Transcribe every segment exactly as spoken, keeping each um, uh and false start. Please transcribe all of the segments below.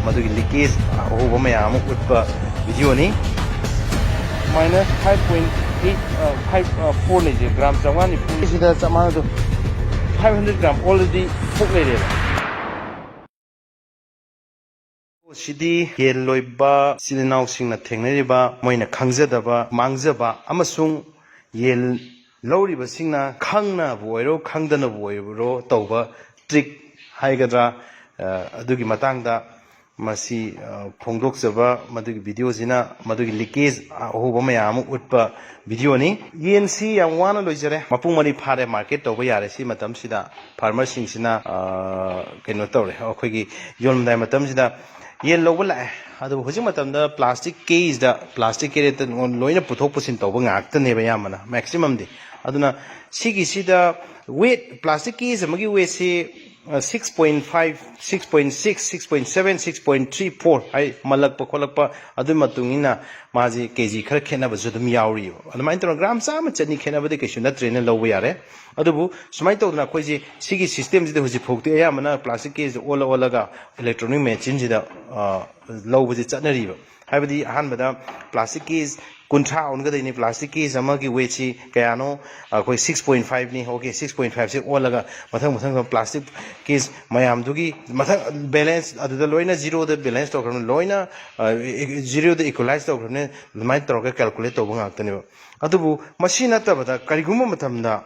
ꯃꯗꯨꯒꯤ ꯂꯤꯀꯦꯖ ꯑꯍꯣꯕ ꯃꯌꯥꯝ ꯑꯃ ꯎꯠꯄ ꯚꯤꯗꯤꯑꯣꯅꯤ꯫ Minus five point eight five ꯐꯣꯔꯅꯤ ꯁꯤ, ꯒ꯭ꯔꯥꯝ ꯆꯥꯝꯃꯉꯥ ꯅꯤꯐꯨ ꯁꯤꯗ ꯆꯞ ꯃꯥꯟꯅꯗꯣ, ꯐꯥꯏꯚ ꯍꯟꯗ꯭ꯔꯦꯠ ꯒ꯭ꯔꯥꯝ ꯑꯣꯜꯔꯦꯗꯤ ꯊꯣꯛ ꯂꯩꯔꯦꯕ꯫ ꯁꯤꯗꯤ ꯌꯦꯟ ꯂꯣꯏꯕ ꯏꯆꯤꯜ ꯏꯅꯥꯎꯁꯤꯡꯅ ꯊꯦꯡꯅꯔꯤꯕ ꯃꯣꯏꯅ ꯈꯪꯖꯗꯕ, ꯃꯥꯡꯖꯕ ꯑꯃꯁꯨꯡ ꯌꯦꯟ ꯂꯧꯔꯤꯕꯁꯤꯡꯅ ꯈꯪꯅꯕꯨ ꯑꯣꯏꯔꯣ ꯈꯪꯗꯅꯕꯨ ꯑꯣꯏꯔꯣ ꯇꯧꯕ ꯇ꯭ꯔꯤꯛ ꯍꯥꯏꯒꯗ꯭ꯔꯥ, ꯑ, ꯑꯗꯨꯒꯤ ꯃꯇꯥꯡꯗ ꯃꯁꯤ, ꯑ, ꯐꯣꯡꯗꯣꯛꯆꯕ ꯃꯗꯨꯒꯤ ꯚꯤꯗꯤꯑꯣꯁꯤꯅ ꯃꯗꯨꯒꯤ ꯂꯤꯀꯦꯖ ꯑꯍꯣꯕ ꯃꯌꯥꯝ ꯑꯃ ꯎꯠꯄ ꯚꯤꯗꯤꯑꯣꯅꯤ꯫ ꯌꯦꯟꯁꯤ ꯌꯥꯝ ꯋꯥꯅ ꯂꯣꯏꯖꯔꯦ, ꯃꯄꯨꯡ ꯃꯔꯩ ꯐꯥꯔꯦ, ꯃꯥꯔꯀꯦꯠ ꯇꯧꯕ ꯌꯥꯔꯦ꯫ ꯁꯤ ꯃꯇꯝꯁꯤꯗ ꯐꯥꯔꯃꯔꯁꯤꯡꯁꯤꯅ, ꯑ, ꯀꯩꯅꯣ ꯇꯧꯔꯦ, ꯑꯩꯈꯣꯏꯒꯤ ꯌꯣꯜꯂꯝꯗꯥꯏ ꯃꯇꯝꯁꯤꯗ ꯌꯦꯟ ꯂꯧꯕ ꯂꯥꯛꯑꯦ꯫ ꯑꯗꯨꯕꯨ ꯍꯧꯖꯤꯛ ꯃꯇꯝꯗ ꯄ꯭ꯂꯥꯁꯇꯤꯛ ꯀꯦꯖꯇ, ꯄ꯭ꯂꯥꯁꯇꯤꯛ ꯀꯦꯔꯦꯠꯇ ꯂꯣꯏꯅ ꯄꯨꯊꯣꯛ ꯄꯨꯁꯤꯟ ꯇꯧꯕ ꯉꯥꯛꯇꯅꯦꯕ ꯑꯌꯥꯝꯕꯅ, ꯃꯦꯛꯁꯤꯃꯝꯗꯤ꯫ ꯑꯗꯨꯅ ꯁꯤꯒꯤꯁꯤꯗ ꯋꯦꯠ, ꯄ꯭ꯂꯥꯁꯇꯤꯛ ꯀꯦꯖ ꯑꯃꯒꯤ ꯋꯦꯠꯁꯤ, ꯑ, six point five, six point six, six point seven, six point three four ꯍꯥꯏ, ꯃꯜꯂꯛꯄ ꯈꯣꯠꯂꯛꯄ ꯑꯗꯨꯒꯤ ꯃꯇꯨꯡ ꯏꯟꯅ ꯃꯥꯁꯤ ꯀꯦꯖꯤ ꯈꯔ ꯈꯦꯠꯅꯕꯁꯨ ꯑꯗꯨꯝ ꯌꯥꯎꯔꯤꯕ꯫ ꯑꯗꯨꯃꯥꯏꯅ ꯇꯧꯔꯒ ꯒ꯭ꯔꯥꯝ ꯆꯥꯝꯃ ꯆꯅꯤ ꯈꯦꯠꯅꯕꯗꯤ ꯀꯩꯁꯨ ꯅꯠꯇ꯭ꯔꯦꯅ ꯂꯧꯕ ꯌꯥꯔꯦ꯫ ꯑꯗꯨꯕꯨ ꯁꯨꯃꯥꯏꯅ ꯇꯧꯗꯅ ꯑꯩꯈꯣꯏꯁꯤ ꯁꯤꯒꯤ ꯁꯤꯁꯇꯦꯝꯁꯤꯗ ꯍꯧꯖꯤꯛ ꯐꯥꯎꯗꯤ ꯑꯌꯥꯝꯕꯅ ꯄ꯭ꯂꯥꯁꯇꯤꯛ ꯀꯦꯖ ꯑꯣꯜꯂ ꯑꯣꯜꯂꯒ ꯏꯂꯦꯛꯇ꯭ꯔꯣꯅꯤꯛ ꯃꯦꯆꯤꯟꯁꯤꯗ, ꯑ, ꯂꯧꯕꯁꯦ ꯆꯠꯅꯔꯤꯕ꯫ ꯍꯥꯏꯕꯗꯤ ꯑꯍꯥꯟꯕꯗ ꯄ꯭ꯂꯥꯁꯇꯤꯛ ꯀꯦꯖ ꯀꯨꯟꯊ꯭ꯔꯥ ꯑꯣꯟꯒꯗꯣꯏꯅꯤ꯫ ꯄ꯭ꯂꯥꯁꯇꯤꯛ ꯀꯦꯖ ꯑꯃꯒꯤ ꯋꯦꯠꯁꯤ ꯀꯌꯥꯅꯣ? ꯑꯩꯈꯣꯏ ꯁꯤꯛꯁ ꯄꯣꯏꯟ ꯐꯥꯏꯚꯅꯤ꯫ ꯑꯣꯀꯦ, ꯁꯤꯛꯁ ꯄꯣꯏꯟ ꯐꯥꯏꯚꯁꯦ ꯑꯣꯜꯂꯒ ꯃꯊꯪ ꯃꯊꯪ ꯄ꯭ꯂꯥꯁꯇꯤꯛ ꯀꯦꯖ ꯃꯌꯥꯝꯗꯨꯒꯤ ꯃꯊꯪ ꯕꯦꯂꯦꯟꯁ ꯑꯗꯨꯗ ꯂꯣꯏꯅ ꯖꯤꯔꯣꯗ ꯕꯦꯂꯦꯟꯁ ꯇꯧꯈ꯭ꯔꯕꯅꯤ, ꯂꯣꯏꯅ, ꯑ, ꯖꯤꯔꯣꯗ ꯏꯀ꯭ꯋꯦꯂꯥꯏꯁ ꯇꯧꯈ꯭ꯔꯕꯅꯤ꯫ ꯑꯗꯨꯃꯥꯏꯅ ꯇꯧꯔꯒ ꯀꯦꯜꯀꯨꯂꯦꯠ ꯇꯧꯕ ꯉꯥꯛꯇꯅꯦꯕ꯫ ꯑꯗꯨꯕꯨ ꯃꯁꯤ ꯅꯠꯇꯕꯗ ꯀꯔꯤꯒꯨꯝꯕ ꯃꯇꯝꯗ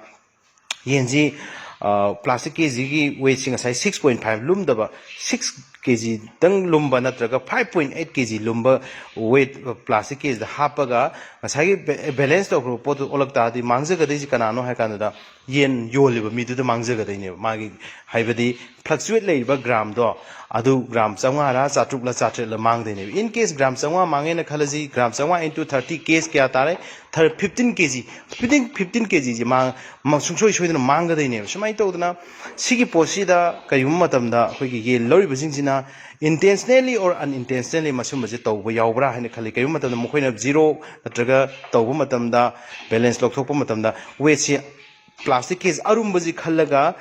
ꯌꯦꯟꯁꯤ, ꯑ, ꯄ꯭ꯂꯥꯁꯇꯤꯛ ꯀꯦꯖꯤꯒꯤ ꯋꯦꯠꯁꯤ ꯉꯁꯥꯏ ꯁꯤꯛꯁ ꯄꯣꯏꯟ ꯐꯥꯏꯚ ꯂꯨꯝꯗꯕ, ꯁꯤꯛꯁ ꯀꯦꯖꯤꯗꯪ ꯂꯨꯝꯕ ꯅꯠꯇ꯭ꯔꯒ ꯐꯥꯏꯚ ꯄꯣꯏꯟ ꯑꯩꯠ ꯀꯦꯖꯤ ꯂꯨꯝꯕ ꯋꯦꯠ ꯄ꯭ꯂꯥꯁꯇꯤꯛ ꯀꯦꯖꯤꯗ ꯍꯥꯞꯄꯒ ꯉꯁꯥꯏꯒꯤ ꯕꯦ-, ꯕꯦꯂꯦꯟꯁ ꯇꯧꯈ꯭ꯔꯕ ꯄꯣꯠꯇꯨ ꯑꯣꯜꯂꯛ ꯇꯥꯔꯗꯤ ꯃꯥꯡꯖꯒꯗꯣꯏꯁꯤ ꯀꯅꯥꯅꯣ ꯍꯥꯏ ꯀꯥꯟꯗꯨꯗ ꯌꯦꯟ ꯌꯣꯜꯂꯤꯕ ꯃꯤꯗꯨꯗ ꯃꯥꯡꯖꯒꯗꯣꯏꯅꯦꯕ꯫ ꯃꯥꯒꯤ ꯍꯥꯏꯕꯗꯤ ꯐ꯭ꯂꯛꯆꯨꯋꯦꯠ ꯂꯩꯔꯤꯕ ꯒ꯭ꯔꯥꯝꯗꯣ ꯑꯗꯨ ꯒ꯭ꯔꯥꯝ ꯆꯥꯝꯃꯉꯥꯔ ꯆꯥꯇ꯭ꯔꯨꯛꯂ ꯆꯥꯇ꯭ꯔꯦꯠꯂ ꯃꯥꯡꯗꯣꯏꯅꯦꯕ꯫ In case ꯒ꯭ꯔꯥꯝ ꯆꯥꯝꯃꯉꯥ ꯃꯥꯡꯉꯦꯅ ꯈꯜꯂꯁꯤ, ꯒ꯭ꯔꯥꯝ ꯆꯥꯝꯃꯉꯥ into thirty case ꯀꯌꯥ ꯇꯥꯔꯦ? ꯊꯔ-, ꯐꯤꯐꯇꯤꯟ ꯀꯦꯖꯤ꯫ ꯐꯤꯐꯇꯤꯟ, ꯐꯤꯐꯇꯤꯟ ꯀꯦꯖꯤꯁꯦ ꯃꯥꯡ-, ꯃ-, ꯁꯨꯡꯁꯣꯏ ꯁꯣꯏꯗꯅ ꯃꯥꯡꯒꯗꯣꯏꯅꯦꯕ꯫ ꯁꯨꯃꯥꯏꯅ ꯇꯧꯗꯅ ꯁꯤꯒꯤ ꯄꯣꯠꯁꯤꯗ ꯀꯔꯤꯒꯨꯝꯕ ꯃꯇꯝꯗ ꯑꯩꯈꯣꯏꯒꯤ ꯌꯦꯟ ꯂꯧꯔꯤꯕꯁꯤꯡꯁꯤꯅ intentionally or unintentionally ꯃꯁꯨꯝꯕꯁꯦ ꯇꯧꯕ ꯌꯥꯎꯕ꯭ꯔꯥ ꯍꯥꯏꯅ ꯈꯜꯂꯤ꯫ ꯀꯔꯤꯒꯨꯝꯕ ꯃꯇꯝꯗ ꯃꯈꯣꯏꯅ ꯖꯤꯔꯣ ꯅꯠꯇ꯭ꯔꯒ ꯇꯧꯕ ꯃꯇꯝꯗ, ꯕꯦꯂꯦꯟꯁ ꯂꯧꯊꯣꯛꯄ ꯃꯇꯝꯗ ꯋꯦꯠꯁꯤ ꯄ꯭ꯂꯥꯁꯇꯤꯛ ꯀꯦꯖ ꯑꯔꯨꯝꯕꯁꯤ ꯈꯜꯂꯒ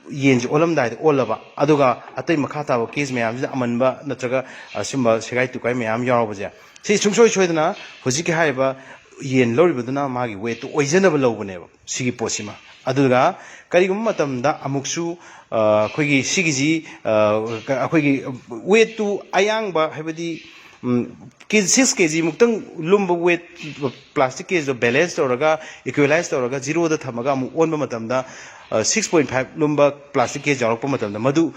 ꯌꯦꯟꯁꯦ ꯑꯣꯜꯂꯝꯗꯥꯏꯗ ꯑꯣꯜꯂꯕ, ꯑꯗꯨꯒ ꯑꯇꯩ ꯃꯈꯥ ꯇꯥꯕ ꯀꯦꯁ ꯃꯌꯥꯝꯁꯤꯗ ꯑꯃꯟꯕ ꯅꯠꯇ꯭ꯔꯒ ꯑꯁꯨꯝꯕ ꯁꯦꯒꯥꯏ ꯇꯨꯀꯥꯏ ꯃꯌꯥꯝ ꯌꯥꯎꯔꯕꯁꯦ, ꯁꯤ ꯁꯨꯡꯁꯣꯏ ꯁꯣꯏꯗꯅ ꯍꯧꯖꯤꯛꯀꯤ ꯍꯥꯏꯔꯤꯕ ꯌꯦꯟ ꯂꯧꯔꯤꯕꯗꯨꯅ ꯃꯥꯒꯤ ꯋꯦꯠꯇꯨ ꯑꯣꯏꯖꯅꯕ ꯂꯧꯕꯅꯦꯕ ꯁꯤꯒꯤ ꯄꯣꯠꯁꯤꯃ꯫ ꯑꯗꯨꯒ ꯀꯔꯤꯒꯨꯝꯕ ꯃꯇꯝꯗ ꯑꯃꯨꯛꯁꯨ ꯑꯩꯈꯣꯏꯒꯤ ꯁꯤꯒꯤꯁꯤ ꯑꯩꯈꯣꯏꯒꯤ ꯋꯦꯠꯇꯨ ꯑꯌꯥꯡꯕ, ꯍꯥꯏꯕꯗꯤ ꯁꯤꯛꯁ ꯀꯦ ꯖꯤ ꯃꯨꯛꯇꯪ ꯂꯨꯝꯕ ꯋꯦꯠ ꯄ꯭ꯂꯥꯁꯇꯤꯛ ꯀꯦꯁꯇꯣ ꯕꯦꯂꯦꯟꯁ ꯇꯧꯔꯒ, ꯏꯀ꯭ꯋꯦꯂꯥꯏꯁ ꯇꯧꯔꯒ, ꯖꯤꯔꯣꯗ ꯊꯝꯃꯒ ꯑꯃꯨꯛ ꯑꯣꯟꯕ ꯃꯇꯝꯗ ꯁꯤꯛꯁ ꯄꯣꯏꯟ ꯐꯥꯏꯚ ꯂꯨꯝꯕ ꯄ꯭ꯂꯥꯁꯇꯤꯛ ꯀꯦꯁ ꯌꯥꯎꯔꯛꯄ ꯃꯇꯝꯗ ꯃꯗꯨ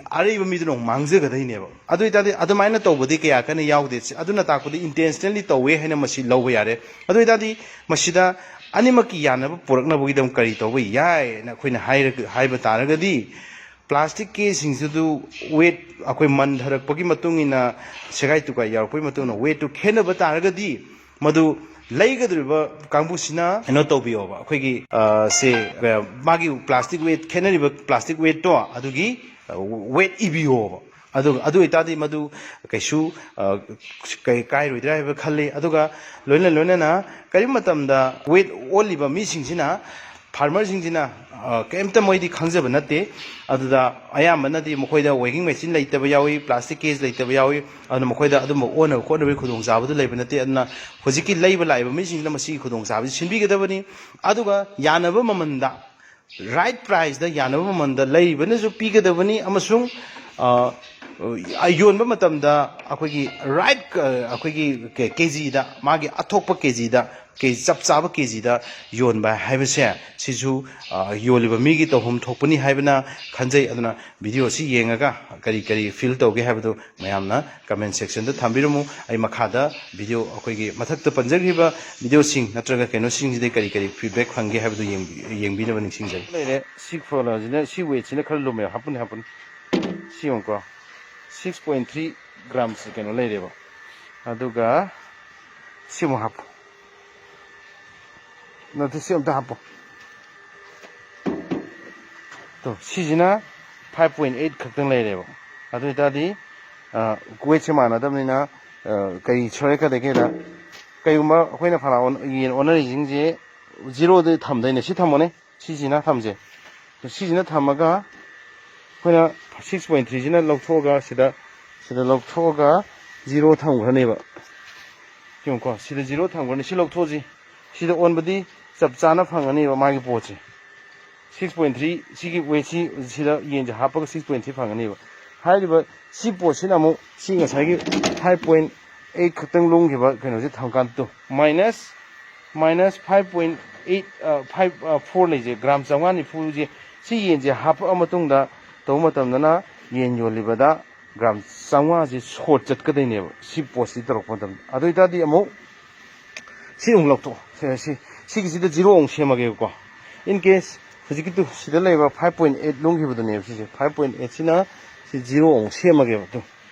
ꯑꯔꯩꯕ ꯃꯤꯗꯨꯅ ꯑꯃꯨꯛ ꯃꯥꯡꯖꯒꯗꯣꯏꯅꯦꯕ꯫ ꯑꯗꯨ ꯑꯣꯏꯇꯥꯔꯗꯤ ꯑꯗꯨꯃꯥꯏꯅ ꯇꯧꯕꯗꯤ ꯀꯌꯥ ꯀꯟꯅ ꯌꯥꯎꯗꯦ꯫ ꯑꯗꯨꯅ ꯇꯥꯛꯄꯗꯤ ꯏꯟꯇꯦꯟꯁꯅꯦꯜꯂꯤ ꯇꯧꯋꯦ ꯍꯥꯏꯅ ꯃꯁꯤ ꯂꯧꯕ ꯌꯥꯔꯦ꯫ ꯑꯗꯨ ꯑꯣꯏꯇꯥꯔꯗꯤ ꯃꯁꯤꯗ ꯑꯅꯤꯃꯛꯀꯤ ꯌꯥꯅꯕ ꯄꯨꯔꯛꯅꯕꯒꯤꯗꯃꯛ ꯀꯔꯤ ꯇꯧꯕ ꯌꯥꯏꯅ ꯑꯩꯈꯣꯏꯅ ꯍꯥꯏꯔꯒ, ꯍꯥꯏꯕ ꯇꯥꯔꯒꯗꯤ, ꯄ꯭ꯂꯥꯁꯇꯤꯛ ꯀꯦꯁꯁꯤꯡꯁꯤꯗ ꯋꯦꯠ ꯑꯩꯈꯣꯏ ꯃꯟꯊꯔꯛꯄꯒꯤ ꯃꯇꯨꯡ ꯏꯟꯅ, ꯁꯦꯒꯥꯏ ꯇꯨꯀꯥꯏ ꯌꯥꯎꯔꯛꯄꯒꯤ ꯃꯇꯨꯡ ꯏꯟꯅ ꯋꯦꯠꯇꯨ ꯈꯦꯠꯅꯕ ꯇꯥꯔꯒꯗꯤ, ꯃꯗꯨ ꯂꯩꯒꯗꯧꯔꯤꯕ ꯀꯥꯡꯕꯨꯁꯤꯅ ꯀꯩꯅꯣ ꯇꯧꯕꯤꯌꯣꯕ, ꯑꯩꯈꯣꯏꯒꯤ ꯁꯦ ꯃꯥꯒꯤ ꯄ꯭ꯂꯥꯁꯇꯤꯛ ꯋꯦꯠ ꯈꯦꯠꯅꯔꯤꯕ ꯄ꯭ꯂꯥꯁꯇꯤꯛ ꯋꯦꯠꯇꯣ ꯑꯗꯨꯒꯤ ꯋꯦꯠ ꯏꯕꯤꯌꯣꯕ꯫ ꯑꯗꯨꯒ ꯑꯗꯨ ꯑꯣꯏꯇꯥꯔꯗꯤ ꯃꯗꯨ ꯀꯩꯁꯨ ꯀꯩ ꯀꯥꯏꯔꯣꯏꯗ꯭ꯔꯥ ꯍꯥꯏꯕ ꯈꯜꯂꯤ꯫ ꯑꯗꯨꯒ ꯂꯣꯏꯅ ꯂꯣꯏꯅꯅ ꯀꯔꯤꯒꯨꯝꯕ ꯃꯇꯝꯗ ꯋꯦꯠ ꯑꯣꯜꯂꯤꯕ ꯃꯤꯁꯤꯡꯁꯤꯅ, ꯐꯥꯔꯃꯔꯁꯤꯡꯁꯤꯅ ꯀꯩꯝꯇ ꯃꯣꯏꯗꯤ ꯈꯪꯖꯕ ꯅꯠꯇꯦ꯫ ꯑꯗꯨꯗ ꯑꯌꯥꯝꯕꯅꯗꯤ ꯃꯈꯣꯏꯗ ꯋꯦꯒꯤꯡ ꯃꯦꯆꯤꯟ ꯂꯩꯇꯕ ꯌꯥꯎꯏ, ꯄ꯭ꯂꯥꯁꯇꯤꯛ ꯀꯦꯁ ꯂꯩꯇꯕ ꯌꯥꯎꯏ꯫ ꯑꯗꯨꯅ ꯃꯈꯣꯏꯗ ꯑꯗꯨꯝꯕ ꯑꯣꯟꯅꯕ ꯈꯣꯠꯅꯕꯒꯤ ꯈꯨꯗꯣꯡꯆꯥꯕꯗꯨ ꯂꯩꯕ ꯅꯠꯇꯦ꯫ ꯑꯗꯨꯅ ꯍꯧꯖꯤꯛꯀꯤ ꯂꯩꯕ ꯂꯥꯛꯏꯕ ꯃꯤꯁꯤꯡꯁꯤꯅ ꯃꯁꯤꯒꯤ ꯈꯨꯗꯣꯡꯆꯥꯕꯁꯤ ꯁꯤꯟꯕꯤꯒꯗꯕꯅꯤ꯫ ꯑꯗꯨꯒ ꯌꯥꯅꯕ ꯃꯃꯜꯗ, ꯔꯥꯏꯠ ꯄ꯭ꯔꯥꯏꯁꯇ ꯌꯥꯅꯕ ꯃꯃꯜꯗ ꯂꯩꯔꯤꯕꯅꯁꯨ ꯄꯤꯒꯗꯕꯅꯤ, ꯑꯃꯁꯨꯡ ꯌꯣꯟꯕ ꯃꯇꯝꯗ ꯑꯩꯈꯣꯏꯒꯤ ꯔꯥꯏꯠ, ꯑꯩꯈꯣꯏꯒꯤ ꯀꯦ ꯖꯤꯗ, ꯃꯥꯒꯤ ꯑꯊꯣꯛꯄ ꯀꯦ ꯖꯤꯗ, ꯀꯦ ꯖꯤ ꯆꯞ ꯆꯥꯕ ꯀꯦ ꯖꯤꯗ ꯌꯣꯟꯕ ꯍꯥꯏꯕꯁꯦ, ꯁꯤꯁꯨ ꯌꯣꯜꯂꯤꯕ ꯃꯤꯒꯤ ꯇꯧꯐꯝ ꯊꯣꯛꯄꯅꯤ ꯍꯥꯏꯕꯅ ꯈꯟꯖꯩ꯫ ꯑꯗꯨꯅ ꯚꯤꯗꯤꯑꯣ ꯑꯁꯤ ꯌꯦꯡꯉꯒ ꯀꯔꯤ ꯀꯔꯤ ꯐꯤꯜ ꯇꯧꯒꯦ ꯍꯥꯏꯕꯗꯨ ꯃꯌꯥꯝꯅ ꯀꯃꯦꯟ ꯁꯦꯛꯁꯟꯗ ꯊꯝꯕꯤꯔꯝꯃꯨ꯫ ꯑꯩ ꯃꯈꯥꯗ ꯚꯤꯗꯤꯑꯣ, ꯑꯩꯈꯣꯏꯒꯤ ꯃꯊꯛꯇ ꯄꯟꯖꯈ꯭ꯔꯤꯕ ꯚꯤꯗꯤꯑꯣꯁꯤꯡ ꯅꯠꯇ꯭ꯔꯒ ꯀꯩꯅꯣꯁꯤꯡꯁꯤꯗ ꯀꯔꯤ ꯀꯔꯤ ꯐꯤꯗꯕꯦꯛ ꯐꯪꯒꯦ ꯍꯥꯏꯕꯗꯨ ꯌꯦꯡꯕꯤ-, ꯌꯦꯡꯕꯤꯅꯕ ꯅꯤꯡꯁꯤꯡꯖꯔꯤ꯫ ꯂꯩꯔꯦ꯫ ꯁꯤ ꯐꯣꯔꯃꯨꯂꯥꯁꯤꯅ, ꯁꯤ ꯋꯦꯠꯁꯤꯅ ꯈꯔ ꯂꯨꯝꯃꯦ꯫ ꯍꯥꯞꯄꯨꯅꯦ, ꯍꯥꯞꯄꯨꯅꯦ꯫ ꯁꯤ ꯌꯦꯡꯉꯨꯀꯣ꯫ ꯁꯤꯛꯁ ꯄꯣꯏꯟ ꯊ꯭ꯔꯤ ꯒ꯭ꯔꯥꯝꯁ ꯀꯩꯅꯣ ꯂꯩꯔꯦꯕ꯫ ꯑꯗꯨꯒ ꯁꯤꯃꯨꯛ ꯍꯥꯞꯄꯨ꯫ ꯅꯠꯇꯦ, ꯁꯤ ꯑꯝꯇ ꯍꯥꯞꯄꯣ꯫ ꯇꯣ, ꯁꯤꯁꯤꯅ ꯐꯥꯏꯚ ꯄꯣꯏꯟ ꯑꯩꯠ ꯈꯛꯇꯪ ꯂꯩꯔꯦꯕ꯫ ꯑꯗꯨ ꯑꯣꯏꯇꯥꯔꯗꯤ, ꯑ, ꯋꯦꯠꯁꯦ ꯃꯥꯟꯅꯗꯕꯅꯤꯅ, ꯑ, ꯀꯔꯤ ꯁꯣꯏꯔꯛꯀꯗꯒꯦꯗ, ꯀꯩꯒꯨꯝꯕ ꯑꯩꯈꯣꯏꯅ ꯐꯅ ꯑꯣꯟ-, ꯌꯦꯟ ꯑꯣꯟꯅꯔꯤꯁꯤꯡꯁꯦ ꯖꯤꯔꯣꯗ ꯊꯝꯗꯣꯏꯅꯦ꯫ ꯁꯤ ꯊꯝꯃꯣꯅꯦ, ꯁꯤꯁꯤꯅ ꯊꯝꯁꯦ꯫ ꯁꯤꯁꯤꯅ ꯊꯝꯃꯒ ꯑꯩꯈꯣꯏꯅ ꯁꯤꯛꯁ ꯄꯣꯏꯟ ꯊ꯭ꯔꯤꯁꯤꯅ ꯂꯧꯊꯣꯛꯑꯒ ꯁꯤꯗ, ꯁꯤꯗ ꯂꯧꯊꯣꯛꯑꯒ ꯖꯤꯔꯣ ꯊꯝꯈ꯭ꯔꯅꯦꯕ꯫ ꯌꯦꯡꯉꯨꯀꯣ, ꯁꯤꯗ ꯖꯤꯔꯣ ꯊꯝꯈ꯭ꯔꯅꯤ꯫ ꯁꯤ ꯂꯧꯊꯣꯛꯑꯁꯤ, ꯁꯤꯗ ꯑꯣꯟꯕꯗꯤ ꯆꯞ ꯆꯥꯅ ꯐꯪꯒꯅꯦꯕ ꯃꯥꯒꯤ ꯄꯣꯠꯁꯦ꯫ ꯁꯤꯛꯁ ꯄꯣꯏꯟ ꯊ꯭ꯔꯤ, ꯁꯤꯒꯤ ꯋꯦꯠꯁꯤ ꯁꯤꯗ ꯌꯦꯟꯁꯦ ꯍꯥꯞꯄꯒ ꯁꯤꯛꯁ ꯄꯣꯏꯟ ꯊ꯭ꯔꯤ ꯐꯪꯒꯅꯦꯕ꯫ ꯍꯥꯏꯔꯤꯕ ꯁꯤ ꯄꯣꯠꯁꯤꯅ ꯑꯃꯨꯛ ꯁꯤ ꯉꯁꯥꯏꯒꯤ ꯐꯥꯏꯚ ꯄꯣꯏꯟ ꯑꯩꯠ ꯈꯛꯇꯪ ꯂꯨꯝꯈꯤꯕ ꯀꯩꯅꯣꯁꯦ ꯊꯝꯀꯥꯟꯗ two minus, minus five point eight, five four ꯂꯩꯁꯦ, ꯒ꯭ꯔꯥꯝ ꯆꯥꯝꯃꯉꯥ ꯅꯤꯐꯨꯁꯦ ꯁꯤ ꯌꯦꯟꯁꯦ ꯍꯥꯞꯄꯛꯑ ꯃꯇꯨꯡꯗ ꯇꯧꯕ ꯃꯇꯝꯗꯅ ꯌꯦꯟ ꯌꯣꯜꯂꯤꯕꯗ ꯒ꯭ꯔꯥꯝ ꯆꯥꯝꯃꯉꯥꯁꯦ ꯁꯣꯔꯠ ꯆꯠꯀꯗꯣꯏꯅꯦꯕ ꯁꯤ ꯄꯣꯠꯁꯤ ꯇꯧꯔꯛꯄ ꯃꯇꯝꯗ꯫ ꯑꯗꯨ ꯑꯣꯏꯇꯥꯔꯗꯤ ꯑꯃꯨꯛ ꯁꯤ ꯑꯃꯨꯛ ꯂꯧꯊꯣꯛꯑꯣ꯫ ꯁꯤ, ꯁꯤ, ꯁꯤꯒꯤꯁꯤꯗ ꯖꯤꯔꯣ ꯑꯃꯨꯛ ꯁꯦꯝꯃꯒꯦꯕꯀꯣ꯫ In case ꯍꯧꯖꯤꯛꯀꯤꯗꯨ ꯁꯤꯗ ꯂꯩꯕ ꯐꯥꯏꯚ ꯄꯣꯏꯟ ꯑꯩꯠ ꯂꯨꯝꯈꯤꯕꯗꯨꯅꯦꯕ ꯁꯤꯁꯦ꯫ ꯐꯥꯏꯚ ꯄꯣꯏꯟ ꯑꯩꯠꯁꯤꯅ ꯁꯤ ꯖꯤꯔꯣ ꯑꯃꯨꯛ ꯁꯦꯝꯃꯒꯦꯕ꯫ ꯑꯗꯨ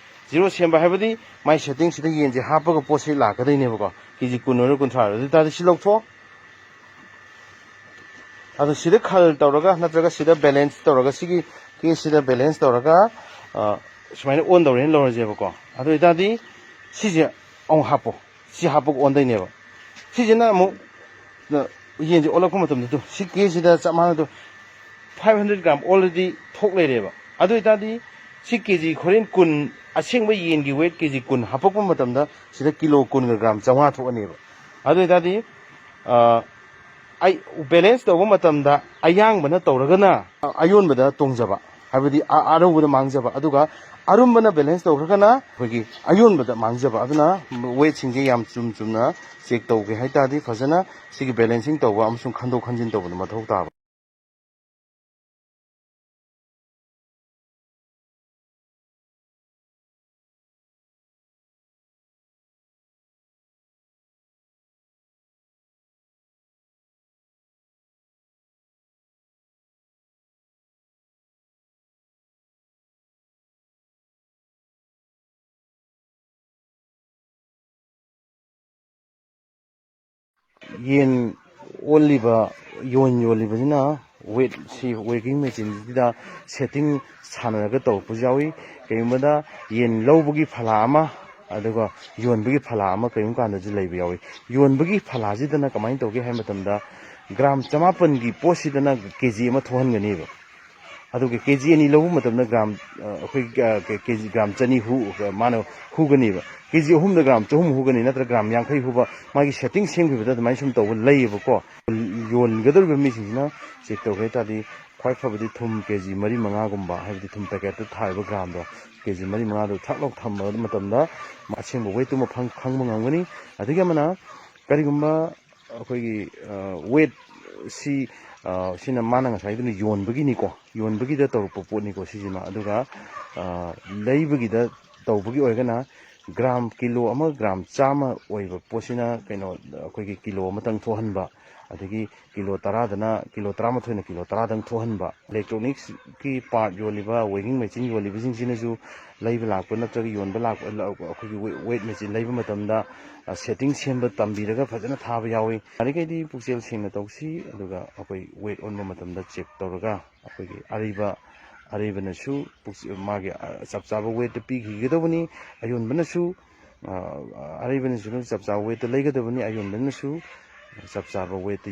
ꯖꯤꯔꯣ ꯁꯦꯝꯕ ꯍꯥꯏꯕꯗꯤ ꯃꯥꯏ ꯁꯦꯠꯇꯤꯡꯁꯤꯗ ꯌꯦꯟꯁꯦ ꯍꯥꯞꯄꯒ ꯄꯣꯠꯁꯦ ꯂꯥꯛꯀꯗꯣꯏꯅꯦꯕꯀꯣ꯫ ꯀꯦ ꯖꯤ ꯀꯨꯟ ꯑꯣꯏꯔꯣ ꯀꯨꯟꯊ꯭ꯔꯥ ꯑꯣꯏꯔꯣ꯫ ꯑꯗꯨ ꯑꯣꯏꯇꯥꯔꯗꯤ ꯁꯤ ꯂꯧꯊꯣꯛꯑꯣ꯫ ꯑꯗꯣ ꯁꯤꯗ ꯈꯜ ꯇꯧꯔꯒ ꯅꯠꯇ꯭ꯔꯒ ꯁꯤꯗ ꯕꯦꯂꯦꯟꯁ ꯇꯧꯔꯒ ꯁꯤꯒꯤ ꯀꯦꯁꯁꯤꯗ ꯕꯦꯂꯦꯟꯁ ꯇꯧꯔꯒ, ꯑ, ꯁꯨꯃꯥꯏꯅ ꯑꯣꯟ ꯇꯧꯔꯦꯅ ꯂꯧꯔꯁꯦꯕꯀꯣ꯫ ꯑꯗꯨ ꯑꯣꯏꯇꯥꯔꯗꯤ ꯁꯤꯁꯦ ꯑꯃꯨꯛ ꯍꯥꯞꯄꯣ꯫ ꯁꯤ ꯍꯥꯞꯄꯒ ꯑꯣꯟꯗꯣꯏꯅꯦꯕ꯫ ꯁꯤꯁꯤꯅ ꯑꯃꯨꯛ, ꯑ, ꯌꯦꯟꯁꯦ ꯑꯣꯜꯂꯛꯄ ꯃꯇꯝꯗ ꯇꯨ ꯁꯤ ꯀꯦꯁꯁꯤꯗ ꯆꯞ ꯃꯥꯟꯅꯗꯣ ꯐꯥꯏꯚ ꯍꯟꯗ꯭ꯔꯦꯠ ꯒ꯭ꯔꯥꯝ ꯑꯣꯜꯔꯦꯗꯤ ꯊꯣꯛ ꯂꯩꯔꯦꯕ꯫ ꯑꯗꯨ ꯑꯣꯏꯇꯥꯔꯗꯤ ꯁꯤ ꯀꯦ ꯖꯤ ꯍꯣꯔꯦꯟ ꯀꯨꯟ, ꯑꯁꯦꯡꯕ ꯌꯦꯟꯒꯤ ꯋꯦꯠ ꯀꯦ ꯖꯤ ꯀꯨꯟ ꯍꯥꯞꯄꯛꯄ ꯃꯇꯝꯗ ꯁꯤꯗ ꯀꯤꯂꯣ ꯀꯨꯟꯒ ꯒ꯭ꯔꯥꯝ ꯆꯥꯝꯃꯉꯥ ꯊꯣꯛꯑꯅꯦꯕ꯫ ꯑꯗꯨ ꯑꯣꯏꯇꯥꯔꯗꯤ, ꯑ, ꯑꯩ ꯕꯦꯂꯦꯟꯁ ꯇꯧꯕ ꯃꯇꯝꯗ ꯑꯌꯥꯡꯕꯅ ꯇꯧꯔꯒꯅ ꯑꯌꯣꯟꯕꯗ ꯇꯣꯡꯖꯕ, ꯍꯥꯏꯕꯗꯤ ꯑ-, ꯑꯔꯧꯕꯗ ꯃꯥꯡꯖꯕ, ꯑꯗꯨꯒ ꯑꯔꯨꯝꯕꯅ ꯕꯦꯂꯦꯟꯁ ꯇꯧꯈ꯭ꯔꯒꯅ ꯑꯩꯈꯣꯏꯒꯤ ꯑꯌꯣꯟꯕꯗ ꯃꯥꯡꯖꯕ꯫ ꯑꯗꯨꯅ ꯋꯦꯠꯁꯤꯡꯁꯦ ꯌꯥꯝ ꯆꯨꯝ ꯆꯨꯝꯅ ꯆꯦꯛ ꯇꯧꯒꯦ ꯍꯥꯏ ꯇꯥꯔꯗꯤ ꯐꯖꯅ ꯁꯤꯒꯤ ꯕꯦꯂꯦꯟꯁꯤꯡ ꯇꯧꯕ ꯑꯃꯁꯨꯡ ꯈꯟꯗꯣꯛ ꯈꯟꯖꯤꯟ ꯇꯧꯕꯗ ꯃꯊꯧ ꯇꯥꯕ꯫ ꯌꯦꯟ ꯑꯣꯜꯂꯤꯕ, ꯌꯣꯟ ꯌꯣꯜꯂꯤꯕꯁꯤꯅ ꯋꯦꯠꯁꯤ, ꯋꯦꯒꯤꯡ ꯃꯦꯆꯤꯟꯁꯤꯗ ꯁꯦꯠꯇꯤꯡ ꯁꯥꯟꯅꯔꯒ ꯇꯧꯔꯛꯄꯁꯨ ꯌꯥꯎꯏ꯫ ꯀꯔꯤꯒꯨꯝꯕꯗ ꯌꯦꯟ ꯂꯧꯕꯒꯤ ꯐꯂꯥ ꯑꯃ, ꯑꯗꯨꯒ ꯌꯣꯟꯕꯒꯤ ꯐꯂꯥ ꯑꯃ ꯀꯔꯤꯒꯨꯝꯕ ꯀꯥꯟꯗꯁꯨ ꯂꯩꯕ ꯌꯥꯎꯏ꯫ ꯌꯣꯟꯕꯒꯤ ꯐꯂꯥꯁꯤꯗꯅ ꯀꯃꯥꯏꯅ ꯇꯧꯒꯦ ꯍꯥꯏꯕ ꯃꯇꯝꯗ, ꯒ꯭ꯔꯥꯝ ꯆꯃꯥꯄꯟꯒꯤ ꯄꯣꯠꯁꯤꯗꯅ ꯀꯦ ꯖꯤ ꯑꯃ ꯊꯣꯛꯍꯟꯒꯅꯦꯕ꯫ ꯑꯗꯨꯒ ꯀꯦ ꯖꯤ ꯑꯅꯤ ꯂꯧꯕ ꯃꯇꯝꯗ ꯒ꯭ꯔꯥꯝ, ꯑ, ꯑꯩꯈꯣꯏ, ꯑ, ꯀꯦ-, ꯀꯦ ꯖꯤ ꯒ꯭ꯔꯥꯝ ꯆꯅꯤ ꯍꯨ-, ꯑ, ꯃꯥꯅ ꯍꯨꯒꯅꯦꯕ꯫ ꯀꯦ ꯖꯤ ꯑꯍꯨꯝꯗ ꯒ꯭ꯔꯥꯝ ꯆꯍꯨꯝ ꯍꯨꯒꯅꯤ, ꯅꯠꯇ꯭ꯔꯒ ꯒ꯭ꯔꯥꯝ ꯌꯥꯡꯈꯩ ꯍꯨꯕ, ꯃꯥꯒꯤ ꯁꯦꯠꯇꯤꯡ ꯁꯦꯝꯈꯤꯕꯗ ꯑꯗꯨꯃꯥꯏꯅ ꯁꯨꯝ ꯇꯧꯕ ꯂꯩꯌꯦꯕꯀꯣ꯫ ꯌꯣꯟꯒꯗꯧꯔꯤꯕ ꯃꯤꯁꯤꯡꯁꯤꯅ ꯆꯦꯛ ꯇꯧꯒꯦ ꯍꯥꯏ ꯇꯥꯔꯗꯤ, ꯈ꯭ꯋꯥꯏ ꯐꯕꯗꯤ ꯊꯨꯝ ꯀꯦ ꯖꯤ ꯃꯔꯤ ꯃꯉꯥꯒꯨꯝꯕ, ꯍꯥꯏꯕꯗꯤ ꯊꯨꯝ ꯄꯦꯀꯦꯠꯇ ꯊꯥꯔꯤꯕ ꯒ꯭ꯔꯥꯝꯗꯣ ꯀꯦ ꯖꯤ ꯃꯔꯤ ꯃꯉꯥꯗꯣ ꯊꯛ ꯂꯥꯎ ꯊꯝꯕ ꯃꯇꯝꯗ ꯑꯁꯦꯡꯕ ꯋꯦꯠꯇꯨꯃ ꯐꯪ-, ꯈꯪꯕ ꯉꯝꯒꯅꯤ꯫ ꯑꯗꯒꯤ ꯑꯃꯅ, ꯀꯔꯤꯒꯨꯝꯕ ꯑꯩꯈꯣꯏꯒꯤ, ꯑ, ꯋꯦꯠꯁꯤ, ꯑ, ꯁꯤꯅ ꯃꯥꯅ ꯉꯁꯥꯏꯗꯨꯅ ꯌꯣꯟꯕꯒꯤꯅꯤꯀꯣ, ꯌꯣꯟꯕꯒꯤꯗ ꯇꯧꯔꯛꯄ ꯄꯣꯠꯅꯤꯀꯣ ꯁꯤꯁꯤꯃ꯫ ꯑꯗꯨꯒ, ꯑ, ꯂꯩꯕꯒꯤꯗ ꯇꯧꯕꯒꯤ ꯑꯣꯏꯔꯒꯅ ꯒ꯭ꯔꯥꯝ ꯀꯤꯂꯣ ꯑꯃ, ꯒ꯭ꯔꯥꯝ ꯆꯥꯝꯃ ꯑꯣꯏꯕ ꯄꯣꯠꯁꯤꯅ ꯀꯩꯅꯣ, ꯑꯩꯈꯣꯏꯒꯤ ꯀꯤꯂꯣ ꯑꯃꯇꯪ ꯊꯣꯛꯍꯟꯕ, ꯑꯗꯒꯤ ꯀꯤꯂꯣ ꯇꯔꯥꯗꯅ, ꯀꯤꯂꯣ ꯇꯔꯥꯃꯥꯊꯣꯏꯅ ꯀꯤꯂꯣ ꯇꯔꯥꯗꯪ ꯊꯣꯛꯍꯟꯕ꯫ ꯏꯂꯦꯛꯇ꯭ꯔꯣꯅꯤꯛꯁꯀꯤ ꯄꯥꯔꯠ ꯌꯣꯜꯂꯤꯕ, ꯋꯦꯒꯤꯡ ꯃꯦꯆꯤꯟ ꯌꯣꯜꯂꯤꯕꯁꯤꯡꯁꯤꯅꯁꯨ ꯂꯩꯕ ꯂꯥꯛꯄ ꯅꯠꯇ꯭ꯔꯒ ꯌꯣꯟꯕ ꯂꯥꯛꯄ, ꯑꯩꯈꯣꯏꯒꯤ ꯋꯦ-, ꯋꯦꯠ ꯃꯦꯆꯤꯟ ꯂꯩꯕ ꯃꯇꯝꯗ, ꯑ, ꯁꯦꯠꯇꯤꯡ ꯁꯦꯝꯕ ꯇꯝꯕꯤꯔꯒ ꯐꯖꯅ ꯊꯥꯕ ꯌꯥꯎꯏ꯫ ꯌꯥꯔꯤꯈꯩꯗꯤ ꯄꯨꯛꯆꯦꯜ ꯁꯦꯡꯅ ꯇꯧꯁꯤ, ꯑꯗꯨꯒ ꯑꯩꯈꯣꯏ ꯋꯦꯠ ꯑꯣꯟꯕ ꯃꯇꯝꯗ ꯆꯦꯛ ꯇꯧꯔꯒ ꯑꯩꯈꯣꯏꯒꯤ ꯑꯔꯩꯕ, ꯑꯔꯩꯕꯅꯁꯨ ꯄꯨꯛꯆꯦ-, ꯃꯥꯒꯤ, ꯑ, ꯆꯞ ꯆꯥꯕ ꯋꯦꯠꯇ ꯄꯤꯈꯤꯒꯗꯧꯕꯅꯤ꯫ ꯑꯌꯣꯟꯕꯅꯁꯨ, ꯑ, ꯑꯔꯩꯕꯅꯁꯨ ꯑꯗꯨꯝ ꯆꯞ ꯆꯥꯕ ꯋꯦꯠꯇ ꯂꯩꯒꯗꯕꯅꯤ, ꯑꯌꯣꯟꯕꯅꯁꯨ ꯆꯞ ꯆꯥꯕ ꯋꯦꯠꯇ